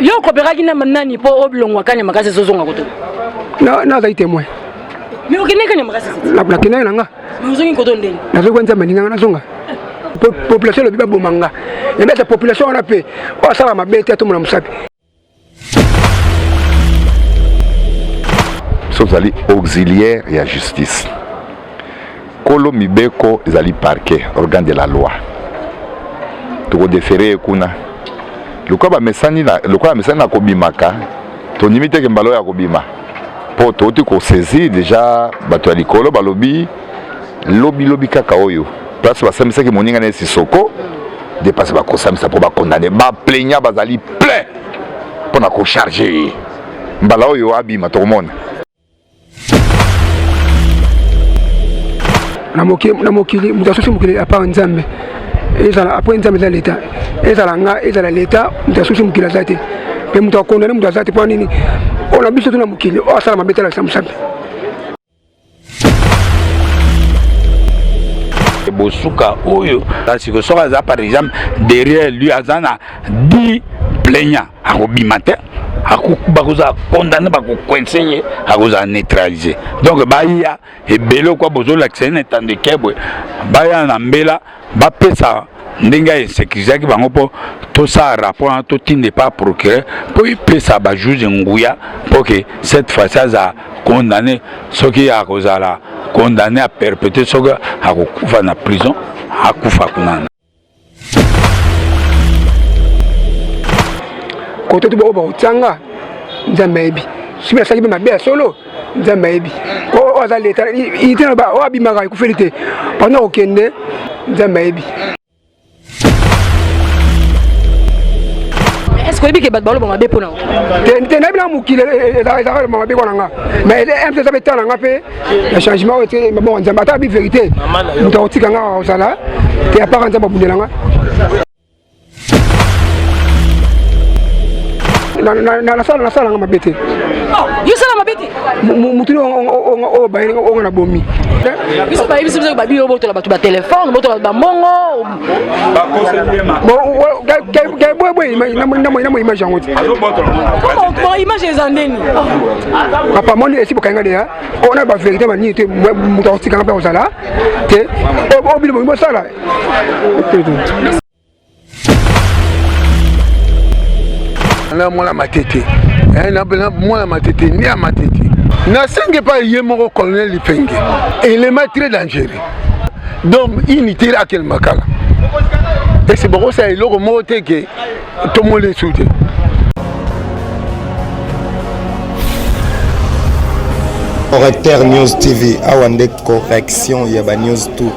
Yo okoperaki na nani mpo olongwa Kanya Makasi ezozonga koto? Nazali témoin. Mais okendeki Kanya Makasi? Nakendaki na nga. Mais ozongi koto ndenge? Nazongi Nzambe alinganga nazonga. Population elobi baboma nga. Yambi ata population wana mpe oyo asala mabe te atomona mosapi. Biso tozali auxiliaire ya justice. Kolo mibeko ezali parquet, organe de la loi. Tokodefere ye kuna. Lokola bamesani na, lokola bamesani na kobimaka, tondimi te ke mbala oyo akobima. Mpo touti kosaisir deja bato ya likolo balobi lobi lobi kaka oyo place basambisaki moninga na ye Sissoko nde place bakosambisa mpo bakondane ba plaignant bazali plein mpo na kocharge ye mbala oyo abima tokomona. Na mokili moto asusi mokili apart Nzambe, ezala apres Nzambe eza leta, ezala nga ezala leta, moto asusi mokili aza te, mpe moto akondane moto aza te. Mpo nini oyo na biso to na mokili oyo asala mabe talakisa mosapi. Bosuka oyo siko soki aza par exemple derrière lui aza na 10 plaignant, akobima te, bakozala condamné, bakocoince ye, akozala neutralisé. Donc baya ebele kwa bozolakisa ye na etando ekebwe, baya na mbela bapesa ndenge ainsécurisaki bango mpo tosala rapport wana totinda epa procureur mpo epesa bajuge nguya mpo ke cette fois-ci aza condamné. Soki akozala condamné à perpétuer, soki akokufa na prison, akufa kuna. Kote to oyo bakotianga, Nzambe ayebi. Soki nasalaki mpe mabe ya solo, Nzambe ayebi. Oyo aza leta ite oyo abimaka ekufeli te pendant kokende, Nzambe ayebi. Est ce que oyebi ke bato baloba mabe mpona te? Te, nayebi na mokili ezalaka mabe kona nga, mais mpe eza mpe ta na nga mpe ya changement oyo te. Mabongo Nzambe ata abi vérité, moto akotika nga akozala te apart Nzambe abundela nga. Nasalanga mabe te. Yo sala mabe te. Mutu oyo bayeli onga na bomi. Biso bayebisi biso babi yo botola bato batelefone, botola bato bambongo. Boye namo image yango te. Bon, image eza ndeni? Papa moni esi bokanga deya oyo na bavérité banini te, moto akotikanga mpe akozala te. Oyo bino bolingi bosala. Na mwana Matete, na mwana Matete nde ya Matete, nasengi epai ye moko colonel Lipenge, élément très dangereux, donc unité akele makala ese bakosala eloko moko te ke tomoni esu te. Correcteur News TV, awa nde correction ya ba news tout.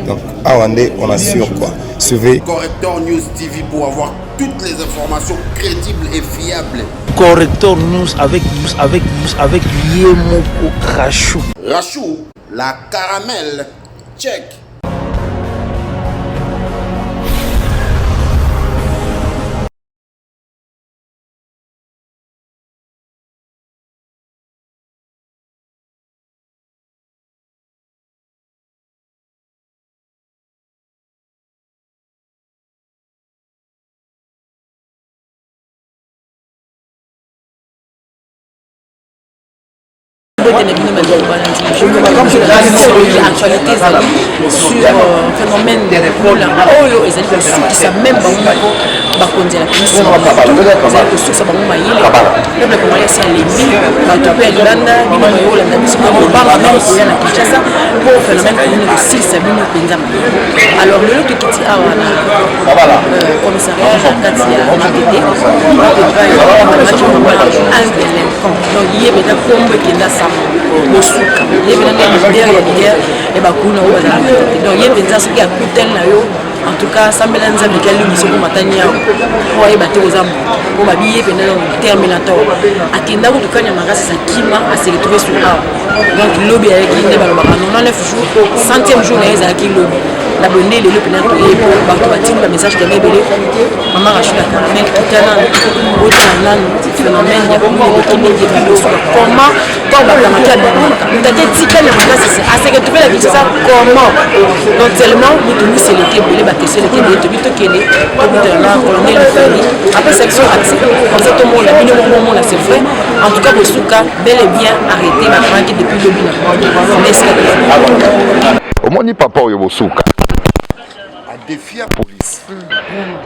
Donc awa nde on assure quoi. Suivez Correcteur News TV pour avoir toutes les informations crédibles et fiables. Correcteur News avec Yemoko Rachou. Rachou, la caramel. Check. Mbote na bino bandeko balandi, actualité ezali sur phénomène kolanga oyo ezali kosukisa meme bango moko bakonzi ya polisi, ezali kosukisa bango mayele. Peuple congolais asi alembi, bato mpe ya libanda, bino bayokolanda biso kobanga meme koya na Kinshasa mpo phénomène komini kosilisa bino mpenza mayele. Alors lelo tokiti awa na commissariat na kati ya Matete, un délinquant, donc ye mpenza kombo ekenda sango bosuka, ye mpenza nde leader ya leader ya bakuna oyo bazala Matete. Donc ye mpenza soki akutani na yo, en tout cas sambela Nzambe ki alimisi mpo matani yawo mpo ayeba te koza moto mpo babi ye mpenza. Donc terminator akenda kutu Kanya Makasi akima, ase retrouve sur awa. Donc lobi ayaki nde balobaka 99 jours, centième jour na ye ezalaki lobi. Na boye nde lelo mpena toye po bato batindi ba message tellement ebele. Mama Rachou la caramel, kita nanu otala nanu phénomène ya kuluna eleki mingi epai bosuka. Comment ntango bakangaki abimaka moto ate etikali na makasi se retrouve na Kinshasa comment? Donc tellement mitungisi eleki ebele, ba question eleki ebele, tobi tokende tokutana na colonel Lufeni apesa biso accès comme ça tomona bino moko bomona c'est vrai. En tout cas bosuka bel et bien arrêté, bakangaki depuis lobi na nde esika omoni papa oyo bosuka adefia police.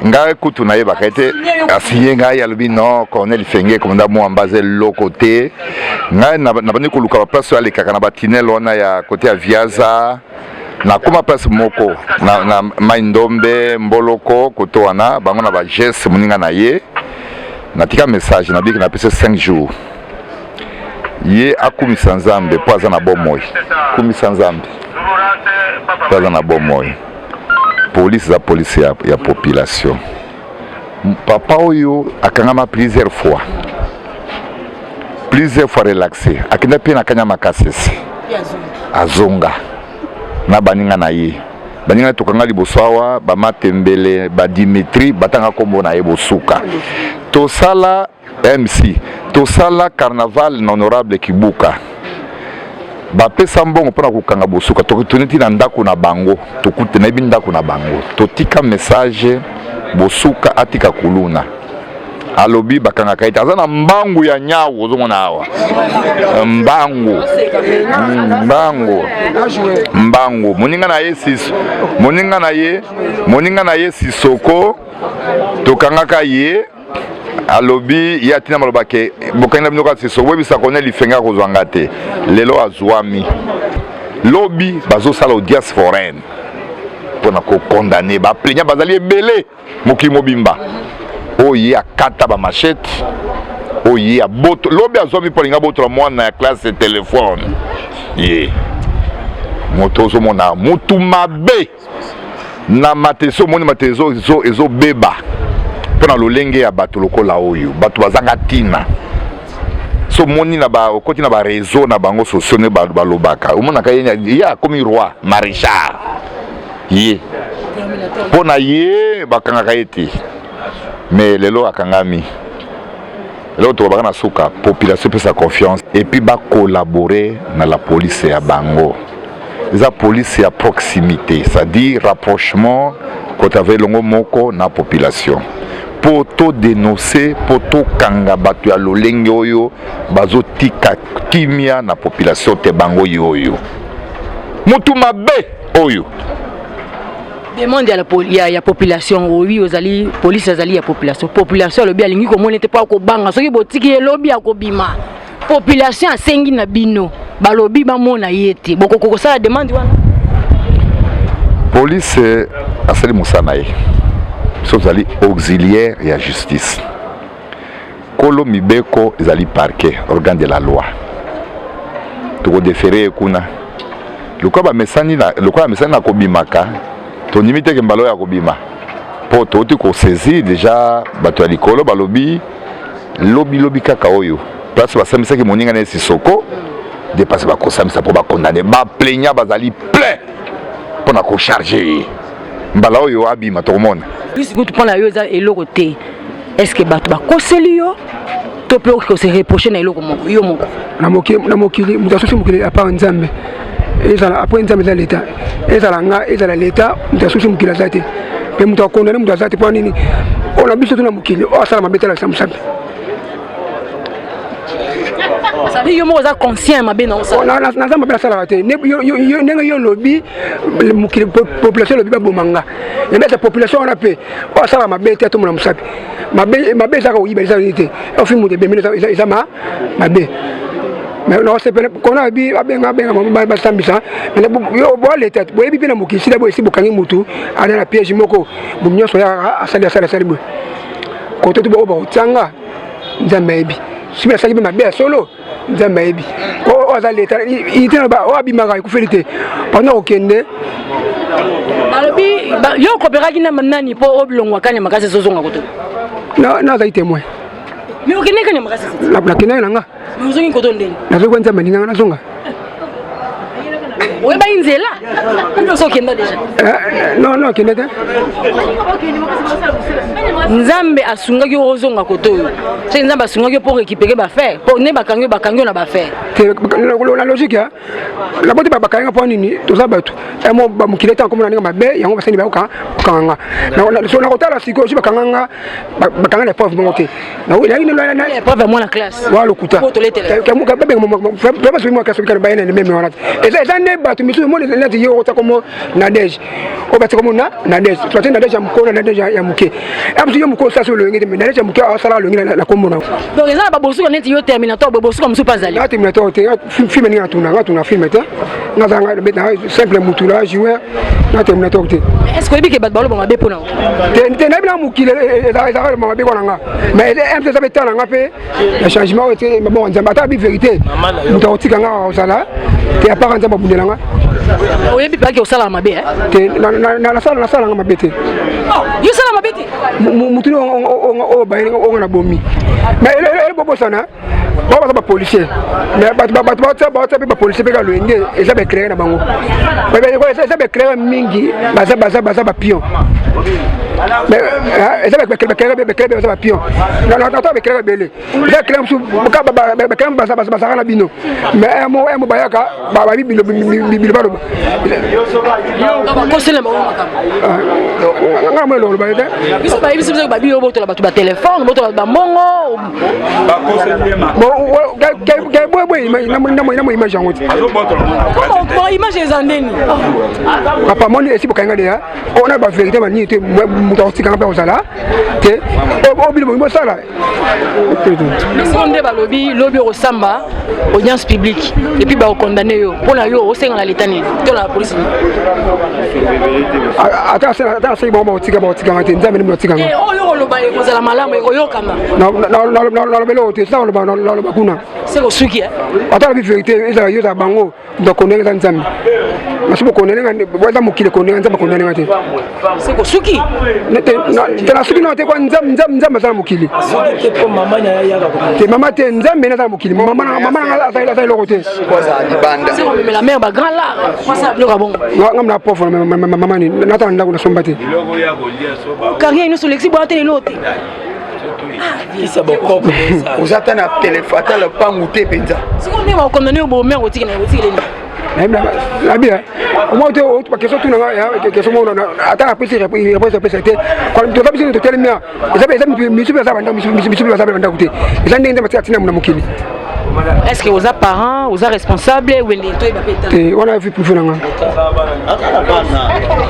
Ngai kutu nayebaka ete asinye ngai, alobi non, Cornel Fenge commandant Mwamba aza eloko te. Ngai nabandi koluka baplace oyo alekaka na batinele wana ya kote ya Viaza. Nakoma place moko na, na Mai Ndombe Mboloko koto wana bango na bageste moninga na ye. Natika message nabiki napesa 5 jours ye akumisa Nzambe mpo aza na bomoi. Kumisa Nzambe mpo aza na bomoi. Police eza police ya, ya population. Papa oyo akangama plusieurs fois, plusieurs fois relaxé, akenda mpe na Kanya Makasese, azonga na baninga na ye. Baninga tokanga liboso awa bamatembele badimitri batanga nkombo na ye bosuka. Tosala MC, tosala carnaval na honorable Kibuka, bapesa mbongo mpona kokanga bosuka. Tokotuni na ndako na bango, tokute nayebi ndako na bango, totika message bosuka atika kuluna. Alobi bakangaka ete aza na mbangu ya nyau. Ozomona awa mbangu mbangu mbangu. Moninga na ye siso, moninga na ye, moninga na ye Sisoko, tokangaka ye. Alobi ye atina maloba ke bokangi na bino kaka Sisoko, boyebisa Cornel Ifenge akozwa nga te. Lelo azwami, lobi bazosala audience foraine mpona kokondane baplaignant bazali ebele mokili mobimba. Oyo ye akata bamachete, oyo ye aboto lobi azwami mpo alinga botola mwana ya classe telefone. Ye moto ozomona mutu mabe na mateso, omoni mateso ezobeba mpo na lolenge ya bato lokola oyo, bato bazanga ntina. So omoni na ba okoti na ba réseau na bango sociaux nde balobaka, omonaka ye, ye akomi roi maréchal. Ye mpo na ye bakangaka ye te, mais lelo akangami. Lelo tolobaka na suka, population epesa confiance et puis bacollaborer na la police ya bango. Eza police ya proximité, c'est-à-dire rapprochement kotava elongo moko na population mpo todénonce, mpo tokanga bato ya lolenge oyo bazotika kimia na population te. Bango ye oyo mutu mabe oyo. Demande ya, ya, ya population oyo ozali police azali ya population. Population alobi alingi komona ete mpo akobanga soki botiki ye lobi akobima. Population asengi na bino, balobi bamona ye te, bokoki kosala demande wana? Police asali mosala na ye. Biso tozali auxiliaire ya justice. Kolo mibeko ezali parquet, organe de la loi. Tokodefere ye kuna lokola bamesani na, lokola bamesani na kobimaka. Tondimi teke mbala oyo akobima mpo touti kosaisir deja bato ya likolo, balobi lobi lobi kaka oyo place basambisaki moninga na ye Sisoko nde place bakosambisa mpo bakondane baplaignant bazali plein mpo na kocharge ye. Mbala oyo abima, tokomona. Plus kutu mpo na yo eza eloko te. Est ce que bato bakoseli yo to mpe okose reproche na eloko moko yo moko? Na mokili moto asusi mokili apart Nzambe, ezala apres Nzambe eza leta, ezala nga, ezala leta, moto asusi mokili aza te. Mpe moto akondane moto aza te. Mpo nini? Oyo na biso to na mokili oyo asala mabe talakisa mosapi. Sabi yo moko oza conscient mabe na osala. Naza mabe nasalaka te. Ndenge yo olobi mokili, population elobi baboma nga, yambi ata population wana mpe oyo asalaka mabe te atomona mosapi. Mabe ezaka koyiba, eza nini te, ofi moto ebemeli eza mabe. Nakosepela kona abi abenga abenga basambisa boaleta. Boyebi mpe na mokili sila boye esi bokangi motu aza na piège moko, motu nyonso yaka asali asali asali boye kote to oyo bakotianga. Nzambe ayebi soki asali mpe mabe ya solo, Nzambe ayebi. Oyo aza leta ite oyo abimaka ekufeli te pendant kokende. Balobi yo okoperaki na nani mpo olongwa Kanya Makasi ezozonga koto? Nazali témoin. Mais okende Kanya Makasi? Nakendaki na nga. Ozongi koto ndeni? Nazongi kwa Nzambe alinganga nazonga. Oyebaki nzela oso okenda déjà? Non, non, akende te. Nzambe asungaki yo ozonga kote oyo, soki Nzambe asungaki yo mpo récupérer baaffaires, mpo nde bakangi yo, bakangi yo na baaffaires. Te, na logique ya naboti, bakanga mpo nini? Toza bato mo bamokili ete akomona ndenge mabe yango basani bayoka kokanga nga. Nakotala sikoyo soki bakanga nga, bakanga na épreuve moko te. Épreuve ya mwana classe. Wa lokuta, basoki mwa classe bayena même wana te. Eza nde bato misusu moni neti yo ota komo Nadege oyo batika komo na Nadege, soit Nadege ya mokolo na Nadege ya moke. Amosu yo mokolo osala olongi te, mais Nadege ya moke asala olongi na kombo na. Donc eza na babosuka neti yo Terminator, bosuka mosusu mpe azali. Na Terminator te, film ndenge natuna nga tuna film te, nazanga simple mutu na joueur na Terminator te. Est ce que oyebi ke bato baloba mabe mpona? Te, nayebi na mokili ezalaka mabe kwana nga, mais mpe eza mpe tala nga mpe ya changement oyo te. Mabongo Nzambe ata abi vérité, moto akotika nga kozala te, apart Nzambe abundela nga. Oyebi mpaki osalaka mabe? Te, nasala nga mabe te. Yo osala mabe te? Mutu oyo bayelinga onga na bomi, mais elobobosana bao baza bapolicier, mais bato batia batia mpe bapolicier mpe ka loyenge eza baéclaire na bango, eza baéclaire mingi, baza bapion, eza baéclaire, baza bapion nata baéclaire ebele, eza éclaire mosusu, baéclaire bazalaka na bino, mais mo bayaka babi bilobaloba. Bakosela bango makambo. Nga mo eloloba te. Biso bayebisi biso babi obotola bato batelefone, obotola bato bambongo. Namo image yango te. Bon, image eza ndeni? Papa moni esi bokanga deya ona bavérité banini te, moto akotikanga mpe kozala te oyo bino bolingi bosala. Biso nde balobi lobi okosamba audience publique et puis bakokondamner yo. Mpo na yo, osenga na leta nini to na polisi nini? Ata nasengi bango bakotikanga te, Nzambe nde moto atikanga. Oyo koloba ekozala malamu, ekoyokama. Nalobeli oyo te, sina koloba, naloba kuna. Se kosuki. Ata lobi vérité, ezala yo, ezala bango, moto akondane eza Nzambe. Masi bokondane nga, eza mokili ekondane, Nzambe akondane nga te. Se kosuki. Te, nasuki nano te kwa Nzambe aza na mokili te, mama te, Nzambe nde aza na mokili, mama nanga aza eloko te. Se komemela mare bagrand lar, osala biloko ya bongo. Nga na pauvre mama nini, nata na ndako nasomba te. Carrière nyonso olekisi boya te, lelo te. Kisa bokoko. Oza ata na telefone, ata lopangu te mpenza. Sikoyo ndenge bakokondane yo, bomere otikela otikeleni. Nabi omoi te, baquestion tuna nga question moko, ata napesi réponse apesa te. Toza biso totelemi, eza misu mpe aza bandako, misu mpe baza bandako te, eza ndenge Nzambe atina na mokili. Est ce que oza parent, oza responsable wende toyeba mpe? Te, wana vie privé na nga.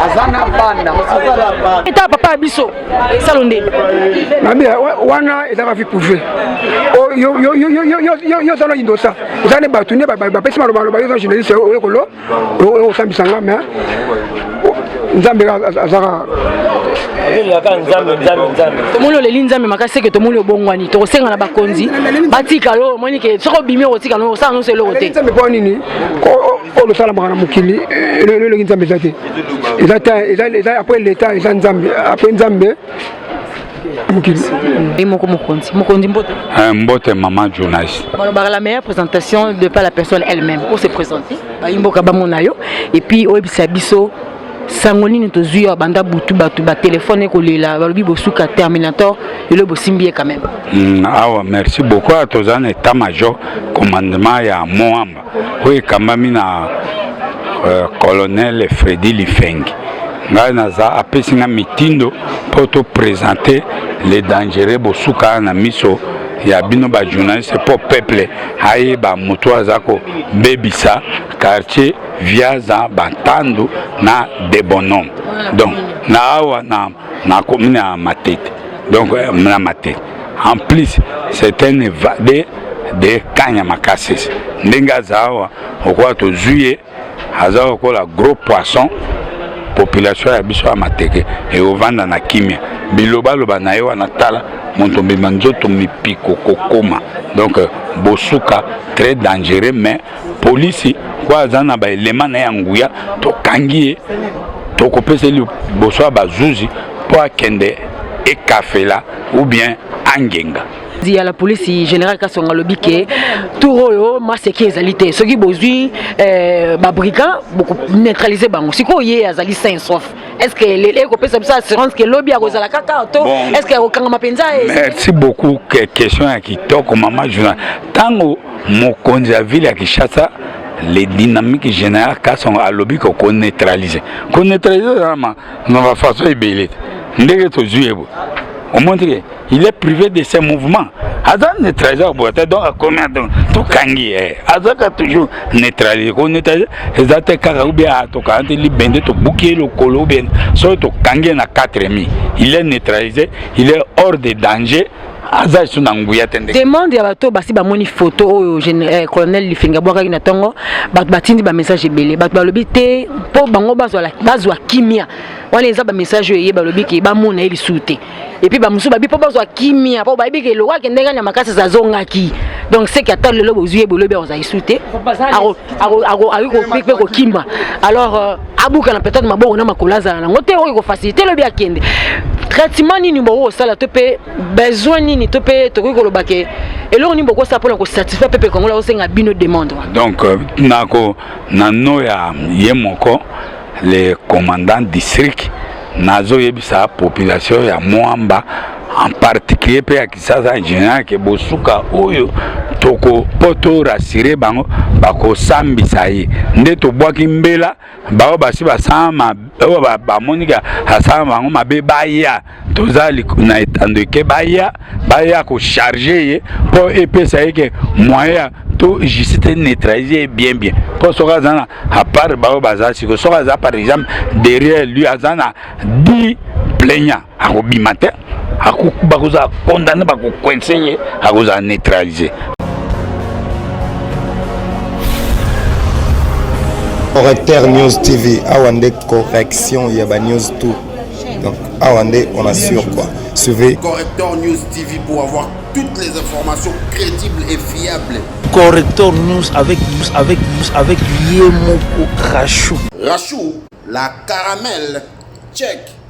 Aza na bana. Eta papa ya biso esalo nde. Nabi wana ezaka vie privé. Yo oza na indosa, oza nde bato nde bapesi malobaloba. Yo oza journaliste, oyekolo osambisa nga, mais Nzambe azaka. Alelaka Nzambe, Nzambe, Nzambe. Tomoni oleli Nzambe makasi, seke tomoni obongwani. Tokosenga na bakonzi batika yo. Omoni ke soki obimi, okotika no osala nyonso eloko te. Nzambe mpo nini oyo osalamaka na mokili elongi Nzambe eza te, eza te, eza après l'état, eza Nzambe, après Nzambe mokili. Ye moko mokonzi, mokonzi, mbote. Mbote mama journaliste. Balobaka la meilleure présentation de pas la personne elle-même. Ose présenter, bayimboka bamona yo, et puis oyebisa biso sango nini tozwi yo. Banda butu bato batelefone ekolela, balobi bosuka Terminator elo bosimbi ye quand même. Awa merci beaucoup. Awa toza na état major commandement ya Moamba oyo ekambami na colonel Fredi Lifengi. Ngai naza apesi nga mitindo mpo toprésente le dangereux bosuka na miso ya bino bajournaliste, mpo peuple ayeba moto aza kobebisa quartier Viaza Bantandu na Debonhomme, donc na awa na commune ya Matete, donc na Matete. En plus c'est un évadé de Kanyama Kasese. Ndenge aza awa, okoka tozwi ye, aza lokola gros poisson. Population ya biso ya Mateke ekovanda na kimia. Bilobaloba na ye wana, tala moto mbima nzoto mipiko kokoma. Donc bosuka très dangereux, mais polisi po aza na baelema na ye ya nguya, tokangi ye, tokopesa ye liboso ya bazuzi mpo akende ekafela ou bien angenga. Ya la police, général Kasonga alobi ke tour oyo maseki ezali te. Soki bozwi babrigand, bokoneutralize bango. Sikoyo ye azali sain sauf. Est ce que lelo ekopesa biso assurance ke lobi akozala kaka to est ce que akokangama mpenza? Merci beaucoup, question ya kitoko, mama journal. Ntango mokonzi ya ville ya Kinshasa, le dynamique général Kasongo, alobi kokoneutralize, koneutralize eza na bafaçon ebele te. Ndenge tozwi ye boye, omoni ke il est privé de ses mouvements, aza neutralisé boye te. Donc akomi, donc tokangi ye, azaka toujours neutralisé. Koneutralize eza te kaka ou bien tokanga te libende, tobuki ye lokolo, ou bien soki tokangi ye na 4000. Il est neutralisé, il est hors de danger, aza lisusu na nguya te. Ndenge demande ya bato basi bamoni photo oyo colonel Lifenga abwakaki na ntongo, bato batindi bamessage ebele. Bato balobi te mpo bango bazwa kimia. Wana eza bamessage oyo eye, balobi ke bamona ye lisusu te. Et puis bamosusu babi mpo bazwa kimia, mpo bayebi ke eloko akende ngani ya makasi azongaki. Donc seke ata lelo bozwi ye, bolobi akozala lisusu te, akoki mpe kokima. Alors abukana peut-être maboko na makolo, azala nango te oyo kofacilité lobi akende. Traitement nini bokosala to mpe besoin nini to mpe tokoki koloba ke eloko nini bokosala mpona kosatisfaire peuple congolais osenga bino demande wana? Donc nako na no ya ye moko le commandant district, nazoyebisa population ya Mwamba en particulier mpe ya Kinshasa en général ke bosuka oyo toko mpo torassurer bango, bakosambisa ye. Nde tobwaki mbela bao basi basala oyo bamoni ke asala bango mabe, baya. Toza na etando eke, baya kocharger ye mpo epesa ye ke moyen ya to justice te neutraliser ye bien bien. Mpo soki aza na, à part bao baza sikoyo, soki aza par exemple derrière lui aza na 10 plaignant, akobima te, bakozala condamné, bakocoincer ye, akozala neutralisé. Correcteur News TV, awa nde correction ya ba news tout. Donc awa nde on assure quoi. Suivez Correcteur News TV pour avoir toutes les informations crédibles et fiables. Corrector News avec Yemoko Rachou. Rachou, la caramel. Check.